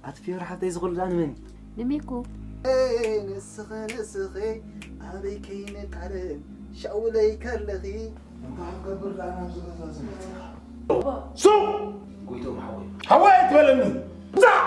ኣቲ ፊዮሪ ሓብተይ፣ እዚ ኩሉ ደኣ ንመን እዩ? ንሚኩ። ኤ፣ ንስኺ፣ ንስኺ ኣበይ ከይንቃረን ሻውለይ ከለኺ እንታይ ክገብር ደኣ ናብዚ ገዛ እዚ መጺኻ? ሱቕ! ጎይቶም ሓወይ። ሓወይ ኣይትበለኒ። ዛዕ!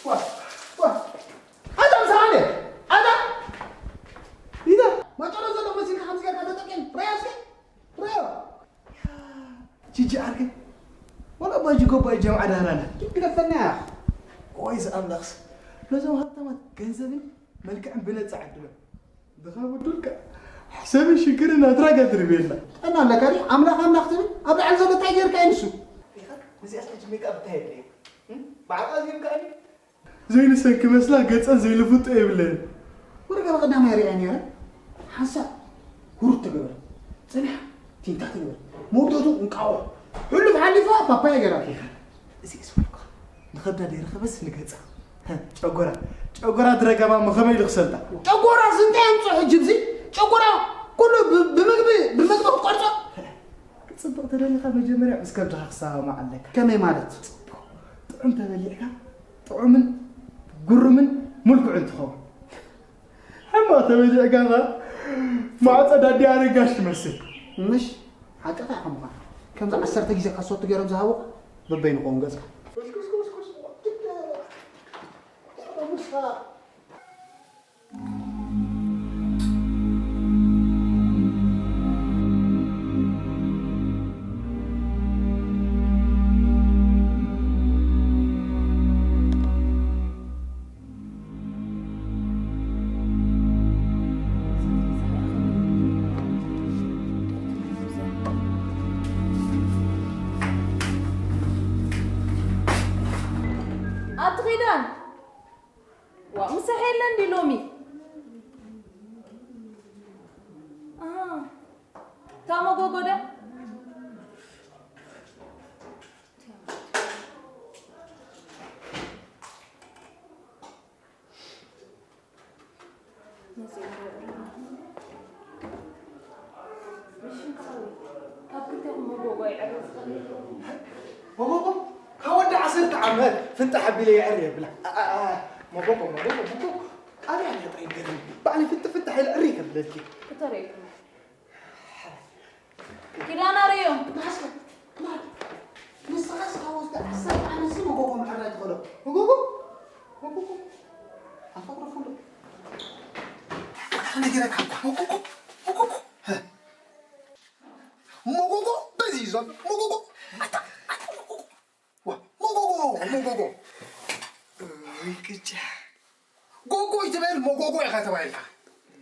ዋ፣ ዋ፣ ኣታ ምሳሌ፣ ኣታ፣ ኢዛ፣ ማጨሮ ዘሎ መሲልካ ከምዚ ጌርካ ተጠቂም፣ ራያ እስኪ፣ ራያ። ጂጂ ዓርከይ፣ ወላ ባጂ ጎባይ ጀምዓ ዳህራና፣ ግደፈና ያ። ወይ ዝኣምላኽስ፣ ነዞም ሃብታማት ገንዘብን መልክዕን ብነጻ ዓድሎም። ድኻ ብዱልካ፣ ሕሰብን ሽግርን ኣድራጋ ትርብየና። ጥዕና ኣለካ ድዩ? ኣምላኽ ኣምላኽ ትብል? ኣብ ላዕሊ ዘሎ እንታይ ጌርካ እዩ ንሱ? ኢኻ፣ ንዚኣስ ሕጂ ሜክኣፕ እንታይ የድልዮ? እም? ባዕልኻ ጌርካ እዩ? ዘይንሰን ክመስላ ገጸን ዘይልፍጦ የብለን። ወረቀባ ቀዳማይ ሪኣ ነይረ። ሓንሳእ ሁሩት ትግበር። ጸኒሓ ቲንታ ትግበር። መወዳእቱ እንቃቑሖ። ሕሉፍ ሓሊፋ ፓፓያ ገይራ። ኢኻ፣ እዚ እሱ እኮ ንኸብዳ ደይረኸበስ ንገጻ። ጨጎራ፣ ጨጎራ ድረገማ መኸመይ ኢሉ ክሰልጣ? ጨጎራ ስንታይ ኣምጽኦ ሕጂ እዚ? ጨጎራ ኩሉ ብ-፣ ብምግቢ፣ ብመግቢ ክትቆርጾ? ክጽብቕ ተደሊኻ መጀመርያ ምስ ከብድኻ ክሰማማዕ ኣለካ። ከመይ ማለት? ጽቡቕ። ጥዑም ተበሊዕካ፣ ጥዑምን ግሩምን ምልኩዕን ትኸውን። ሕማቕ ተበሊዕካ ኸኣ ማዕጾ ዳዲ ኣረጋሽ ትመስል። ምሽ? ሓቅኻ ኢኻ ምዃን። ከምዚ ዓሰርተ ግዜ ካሶት ገይሮም ዝሃቡኻ በበይኑ ክኸውን ገጽካ። ኩስኩስ፣ ኩስኩስ፣ ኩስኩስ። ኣቲ ኺዳን፣ ዋ፣ ምሳሕ የለን ድዩ ሎሚ? ኣሃ፣ እታ መጎጎ ዶ? መጺኡ ዶ የዕርፍ? ብሽም ከኣ ካብ ክልቴኹም መጎጎ የዕርፍ ዝኽእል? መጎጎ? ካብ ወዲ ዓሰርተ ዓመት ፍንጣሕ ኣቢለ የዕሪ የብላ። ኣ፣ ኣ፣ ኣ፣ መጎጎ፣ መጎጎ፣ መጎጎ። ኣበይ ኣላ ጥራይ ገርም። ባዕለይ ፍንጥሕ ፍንጣሕ ኢለ ዕሪ ከብለልኪ። ክተርእየኩም። ኪዳነ ኣርእዮ። ንስኻስ ካብ ወስቲ ዓሰርተ ዓመት ሲ መጎጎ ምዕራይ ትኽእሎ? መጎጎ? መጎጎ? ኣፈቅሮ ፍሉ። ኣነ ገረካ እኮ መጎጎ? መጎጎ? መጎጎ በዚ ይዞም። መጎጎ? ኣታ፣ ኣታ መጎጎ። ዋ፣ መጎጎ፣ መጎጎ። እይ፣ ቅጫ። ጎጎ ይትበል፣ መጎጎ ኢኻ ተባሂልካ።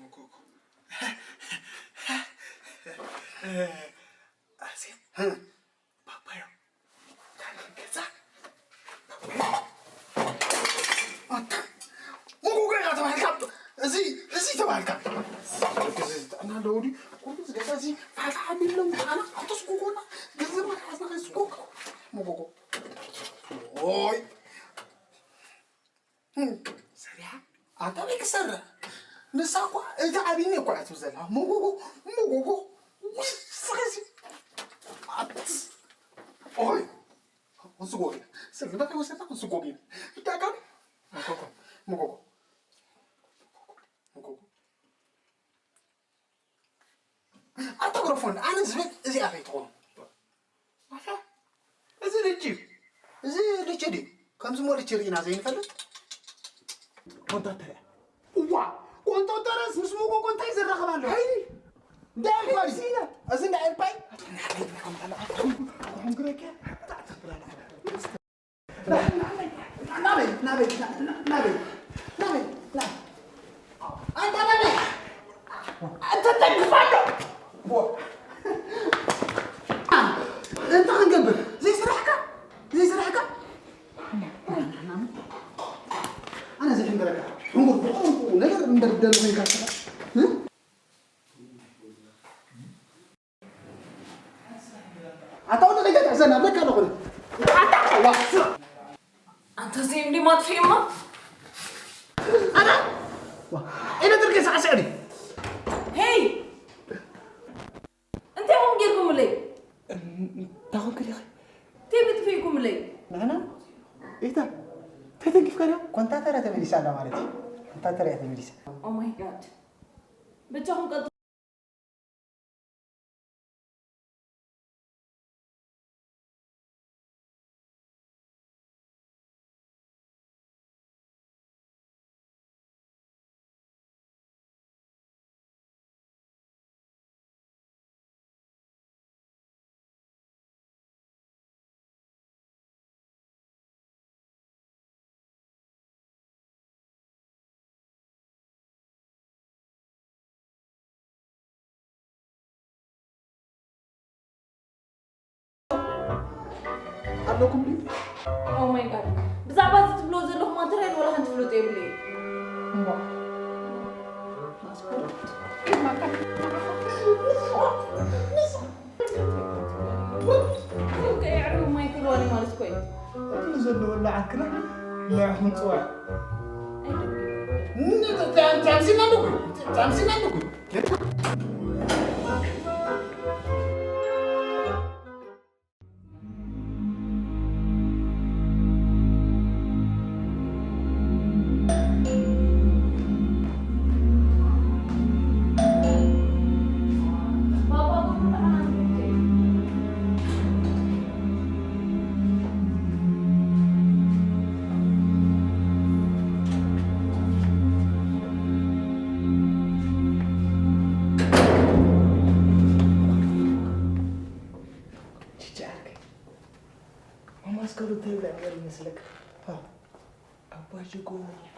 መጎጎ። ኣዜ፣ እ። ፓፓዮ። ገዛ። ኣታ፣ መጎጎ ኢኻ ተባሂልካ። እዚ፣ እዚ ተባሂልካ። እዚ ጥዕና ኣለዎ ድዩ? ኩሉ እዚ ገዛ እዚ ፋታ ሓሚሎም፣ ኣና ኣውቶስ ጎጎና፣ ገንዘብና ሓዝና ከይስጎጎ። መጎጎ። ኦይ። ሰሪሓ? ኣንታ ኣበይ ክሰርሕ? ንሳ እኳ እቲ ኣብኒ እኳ እያ ትብል ዘላ። መጎጎ፣ መጎጎ። ውይ፣ ስኺ እዚ። ኣት-፣ ኦይ። ንስጎ ጌና። ስለ እንታይ ወሰድና ንስጎ ጌና። ብዳቃ። መጎጎ። መጎጎ። መጎጎ። ኣታ ግረፎን፣ ኣነ ዝብል እዚኣ ከይትኾኑ። ኣታ፣ እዚ ልጅ እዩ። እዚ ልጅ ድዩ? ከምዚ ሞ ልጅ ርኢና ዘይንፈልጥ? ኮንታተር እያ። እዋ፣ ኮንታተረስ ምስ መጎጎ እንታይ ዘራኽብ ኣሎ? ኣይ፣ እንዳ ኤልፓይ። እዚ እንዳ ኤልፓይ። ናበይ፣ ናበይ፣ ናበይ፣ ናበይ፣ ናበይ፣ ናበይ፣ ናበይ፣ ኣንታ ናበይ? ኣንታ እንታይ ግፋ ኣሎ? እንታይ ክንገብር? ዘይስራሕካ? ዘይስራሕካ? ኣነ ዘይሕንገረካ። ሕንጉር ብቑንቁ ነገር እምበር ደል ኮይንካ ስራሕ። እ? ኣታ ወዲ ከይተትሕዘና፣ ብለካ ኣለኹ። ኣታ፣ ዋ፣ ስራሕ። ኣንተ እዚኦም እንዲ ማጥፊእማ። ኣታ፣ ዋ፣ ኢለ ትርቂ ሳዕስዕ ድዩ? ሄይ! እንታይ ኹም ጌርኩምለይ? እንታይ ኹም ክዲኺ? እንታይ ብጥፊእኩምለይ? ንሕና? ኢታ፣ እንታይ ተንኪፍካ ድያ? ኮንታተር እያ ተመሊሳ ኣላ ማለት እዩ። ኮንታተር እያ ተመሊሳ። Oh my God። በጃኹም ቀጥ- ኣለኩም ድዩ? Oh my God። ብዛዕባ እዚ ትብሎ ዘለኹም ማተርያል ወላ ሓንቲ ፍሉጥ የብለይ። እሞ ፓስፖርት ከየዕርቡ ማይክል ዋኒ ማለት እኮ እዩ። እቲ ዘለወሉ ዓርክና ንዕኹም ጽዋዕ። ኣይደግም። ን-፣ ት-፣ ት-፣ ትምሲልና ኣለኩ። ትምሲልና ኣለኩ። ቺቺ ዓርከይ፣ መማስከሩ እንታይ ይብላ ነበር ይመስለካ? ሃ? ኣባ ጅጎ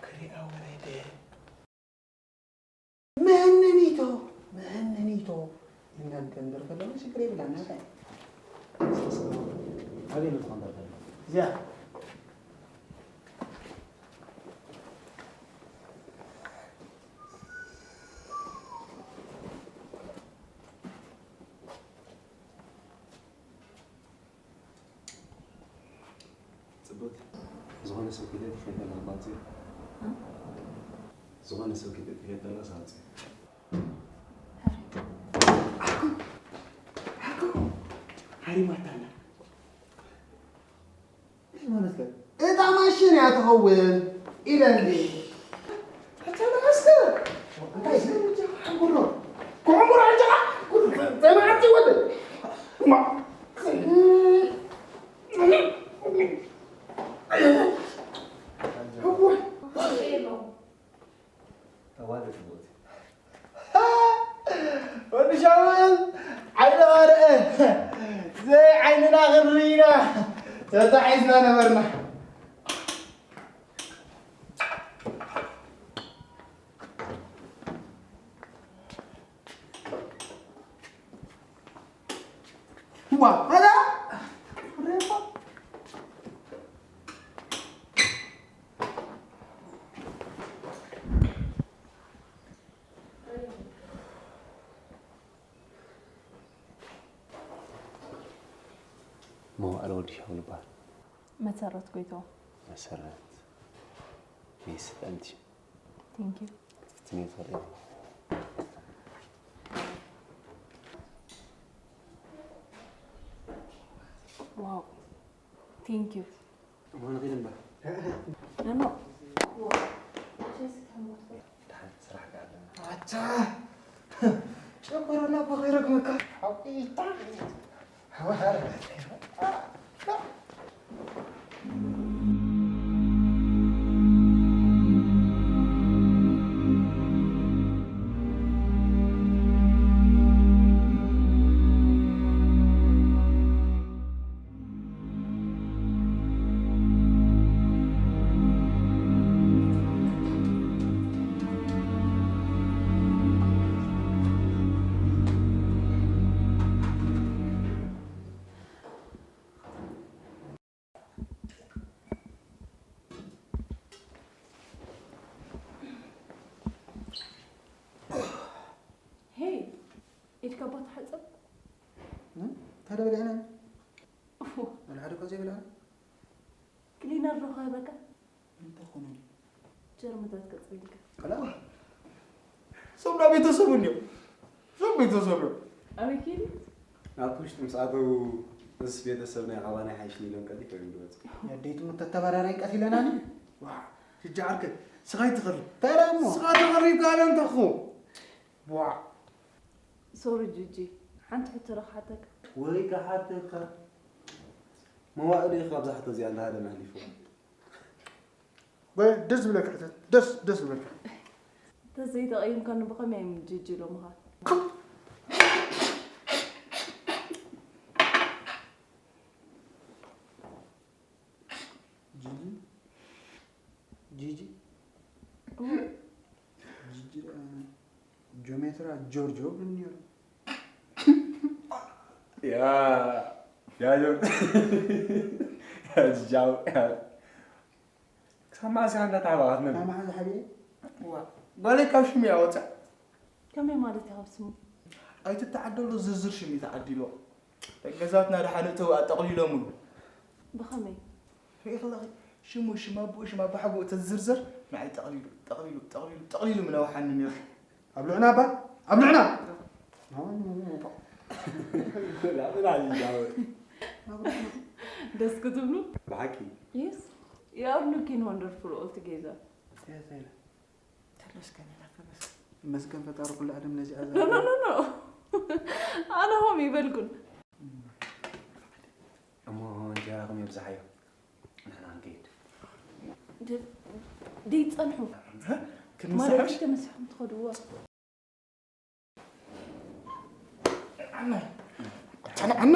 ክሪኣ ወረደ። መሀነኒቶ፣ መሀነኒቶ። እናንተ እንደርፈለመ ሽግር የብላና። ኣበይ ምትኾን እዚኣ? ጽቡቅ። ዝኾነ ሰብ ኪደ ትኸይድ ኣላ ባንፂ። እ? ዝኾነ ሰብ ኪደ ትኸይድ ኣላ ሳንፂ። ዓርኩ፣ ዓርኩ፣ ሃሪማታና። እንታይ ማለት ከ? እታ ማሽን እያ ትኸውን ኢለኒ። ሕቶ ንመስከር። እንታይ ስለ ምጃ ሓንጉሮ? ክዕምሮ ኣንጀራ? ጉድ፣ ተማዓቲ ወደ። ማ-፣ ተዋደድ ቦት። ወዲ ሻውል ዓይንኻ ርአ፣ ዘይ ዓይንና ክንርኢና ተታሒዝና ነበርና። ዋ፣ ኣላ፣ ሬፋ። መዋእለ ወዲ ሻውል ይበሃል። መሰረት ጎይትኦም። መሰረት። ሜስ ጠንቲ። Thank you። ክትፍትንዮ ትኽእሊ ኢኺ። ዋው። Thank you። እሞ ንኺድ እምበር። ኖ፣ ኖ። ደሓን ስራሕ ከኣ ኣለና። ኣታ ጨጎራና እኮ ከይረግመካ። ሓቂ። ሄይ፣ ኢድካ እባ ተሓጸብ። እም? እንታይ ዶ በሊዕና? ኡፍ። ወላ ሓደ እኳ ዘይበላዕና። ክሊነር ዶ ክህበካ? እንታይ ኮነ? ጀርምታት ከጽርየልካ። ከላ? እዞም ዳ ቤተሰቡ እንዲዮም። እዞም ቤተሰቡ እዮም። ኣበይ ከይዱ? ናብቲ ውሽጢ ምስ ኣተዉ፣ ምስ ቤተሰብ ናይ ኻባና ይሓይሽኒ ኢሎም ቀልጢፎም እዮም ዝወፁ። የደይቱ ተተባራራይ ቀቲለናኒ። ዋ፣ ሽጃ ዓርከይ፣ ስኻ ይትኸሪ። እንታይ ደኣ እሞ? ስኻ ተኸሪብካ ኣነ እንተኹ። ዋ። ሶሪ ጂጂ፣ ሓንቲ ሕቶ ዶ ክሓተካ? ወይ ክሓተካ። መዋእሉ ኢኻ ኣብዛ ሕቶ እዚኣ እንዳሃደመ ኣሕሊፍዎ። ወይ ደስ ዝብለካ ሕተት፣ ደስ፣ ደስ ዝብለካ። እንተዘይተቐይምካኒ ብኸመይ እዮም ጂጂ ኢሎምኻ? ጂጂ? ጂጂ? እዎ። ጂጂ ደኣ ጆሜትራ ጆርጆ ይብሉኒ ነይሮም። ያ፣ ያ ጆርጆ። ያ ጃው፣ ያ። ክሳብ መዓስ ኢኻ እንዳተሓባእካ ትነብር? ካብ መሓዛ ሓቢኤ? እዋ፣ ጓለይ ካብ ሽሙ እያ ወፅያ። ከመይ ማለት እዩ ካብ ስሙ? ኣይትተዓደሎ ዝርዝር ሽም እዩ ተዓዲልዎ። ገዛትና ደሓን እተው ኣጠቕሊሎምሉ። ብኸመይ? ሪኢኽለኺ፣ ሽሙ፣ ሽም ኣቦኡ፣ ሽም ኣቦሓጎኡ ተዝዝርዘር፣ ንዓይ ጠቕሊሉ፣ ጠቕሊሉ፣ ጠቕሊሉ፣ ጠቕሊሉ ምነውሓኒ ነይሩ። ኣብልዕና እባ፣ ኣብልዕና! ደስ ክትብሉ። ብሓቂ። Yes, you are looking wonderful all together. ተመስገን ኢና፣ ተመስገን። መስገን ፈጣሪ ኩሉ ዓለም ነዚኣ No, no, no, no. ኣነ ሆም ይበልኩን። እሞ እንጀራኹም የብዝሓዮ። ንሕና ንከይድ። ደ-፣ ደይትጸንሑ። እ? ክንምሳሕ? ማለት ተመሲሕኩም ትኸድዎ። ዓና። ዓና፣ ዓና።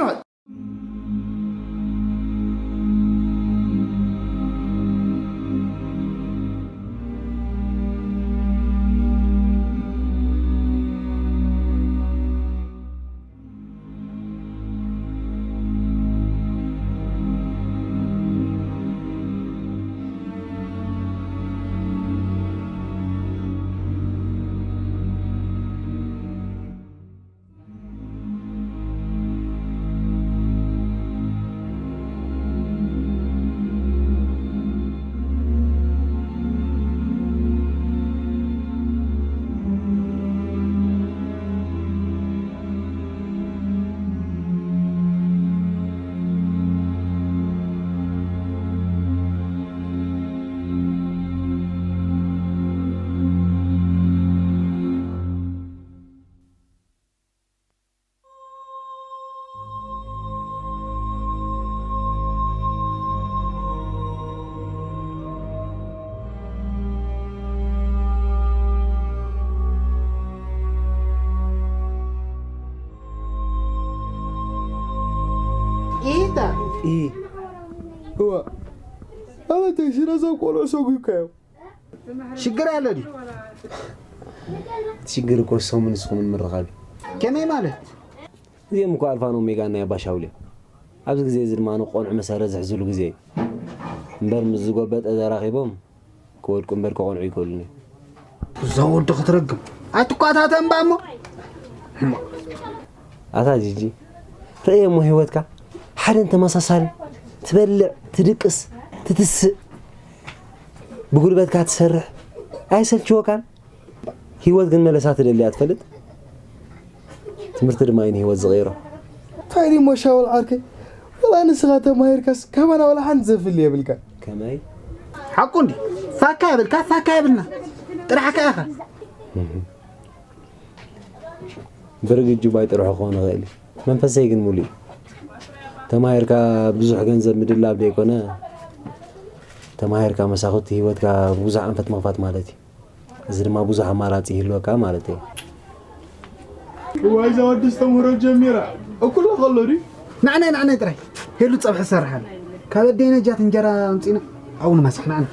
ኢታ። ኢ። እዋ። ኣበተይ፣ ሽረ ሰብ ቆልዑ ሰጒግካዮ። ሽግር ኣለ ድዩ? እቲ ሽግር እኮ ሰሙን ንስኹምን ምርኻብ እዩ። ከመይ ማለት? እዚኦም እኮ ኣልፋን ኦሜጋን ናይ ኣባ ሻውል እዮም። ኣብዚ ግዜ እዚ ድማ ንቆልዑ መሳርያ ዝሕዝሉ ግዜ እዩ። እምበር ምስ ዝጎበጠ ተራኺቦም ክወድቁ እምበር ክቐንዑ ኣይክእሉን እዮም። እዛ ወዲ ክትረግም። ኣይትቋታተን እባ እሞ። ኣታ ጂጂ፣ ርእየ እሞ ህይወትካ ሓደን ተመሳሳሊ፣ ትበልዕ፣ ትድቅስ፣ ትትስእ፣ ብጉልበትካ ትሰርሕ፣ ኣይሰልችወካን? ህይወት ግን መለሳ ትደሊ እያ ትፈልጥ? ትምህርቲ ድማ እዩ ንህይወት ዝቕይሮ። እንታይ ድዩ እሞ ሻውል ዓርከይ? ወላ ንስኻ ተማሂርካስ ካባና ወላ ሓንቲ ዘፍሊ የብልካ። ከመይ? ሓቁ እንዲ። ፋካ የብልካ፣ ፋካ የብልና። ጥራሕ ከኣኻ። ብርግጅ ባይ ጥርሑ ክኾን ይኽእል እዩ። መንፈሰይ ግን ሙሉ እዩ። ተማሂርካ ብዙሕ ገንዘብ ምድላብ ዘይኮነ፣ ተማሂርካ መሳኹቲ ህይወትካ ብዙሕ ኣንፈት ምኽፋት ማለት እዩ። እዚ ድማ ብዙሕ ኣማራፂ ይህልወካ ማለት እዩ። እዋይ፣ እዛ ወዲ ዝተምህሮ ጀሚራ። እኩለ ከሎ ድዩ? ንዓናይ፣ ንዓናይ ጥራይ። ሄሉ ጸብሒ ሰርሓል። ካብ ኣደይ ነጃት እንጀራ ኣምጺና። ኣብኡ ንማሳሕ፣ ንዓናይ።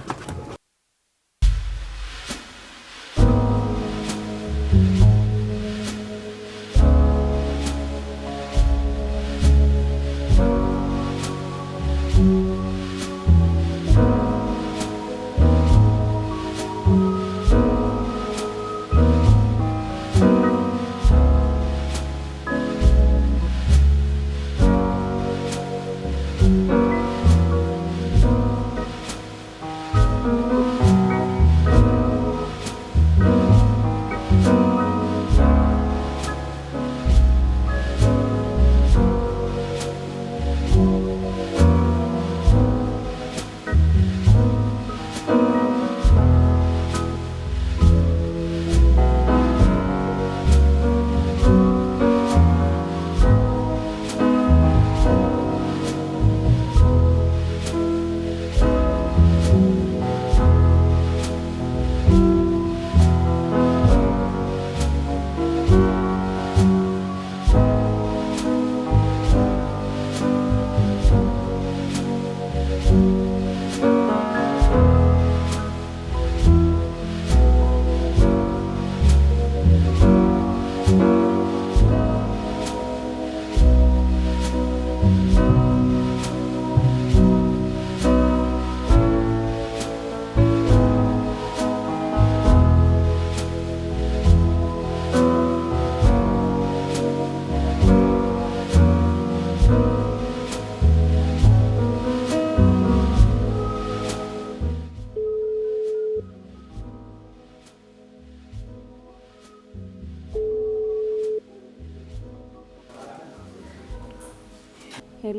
ሄሎ፣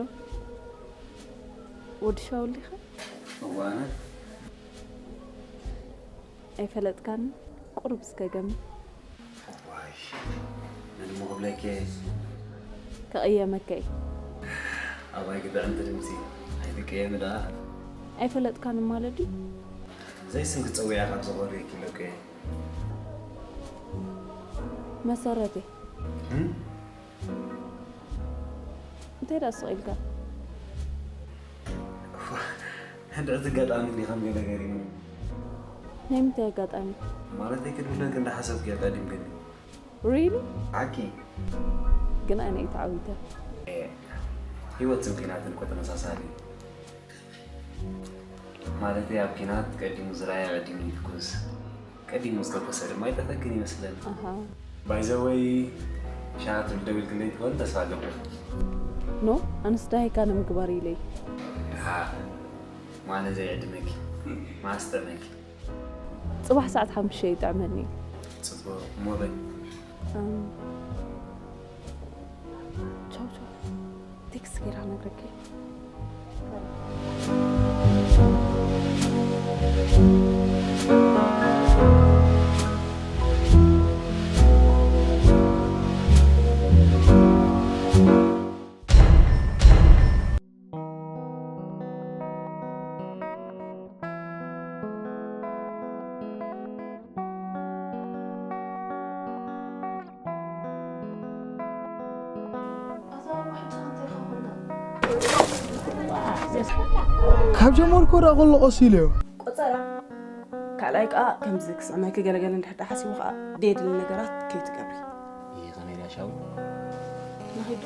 ወዲ ሻውል ዲኻ? እዋና። ኣይፈለጥካን? ቁሩብ እስከ ገምት። ዋይ፣ ምን እሞ ክብለኪ? ከቕየመካ እየ። ኣባይ ግጥዕምቲ ድምፂ፣ ኣይትቀየሚ ደኣ። ኣይፈለጥካን ማለት ድዩ? ዘይስም ክፀውያ ካብ ዘኾርየኪ ኣለኩ እየ። መሰረተይ። እም? እንታይ ደኣ ስቕ ኢልካ? ሕድዕቲ ኣጋጣሚ እንዲ ከም ገለ ገሪሙ። ናይ ምንታይ ኣጋጣሚ? ማለተይ ክድብለኪ እንዳሓሰብኩ እየ ቀዲምክኒ። ሪሊ? ሓቂ። ግን ኣነ እየ ተዓዊተ። ኤ፣ ህይወትን ኲናትን እኮ ተመሳሳሊ እዩ። ማለተይ ኣብ ኲናት ቀዲሙ ዝረኣየ ቀዲሙ ይትኩስ፣ ቀዲሙ ዝተኮሰ ድማ ይጠፈግን ይመስለኒ። ኣሃ። ባይዘወይ ሻሃት ደዊልክለይ ትኾን ተስፋ ኣለኩ። ኖ፣ ኣነስ ዳሂካ ንምግባር ኢለይ። ድሓ፣ ማነ ዘይዕድመኪ፣ ማስጠመኪ። ጽባሕ ሰዓት ሓሙሽተ ይጥዕመኒ። ጽቡቕ፣ እሞ በይ። እም፣ ቻው ቻው። ቴክስት ገይራ ነግረኪ። ካብ ጀመርኩ ወደ ኣቆሎ ቀስ ኢለዮ። ቆጸራ። ካልኣይ ከኣ ከምዚ ክስዕመኪ ገለገለ እንድሕር ደኣ ሓሲቡ ከኣ ደየድሊ ነገራት ከይትገብሪ። ይህ ከመይ ኢላ ሻውል? ንኺዱ።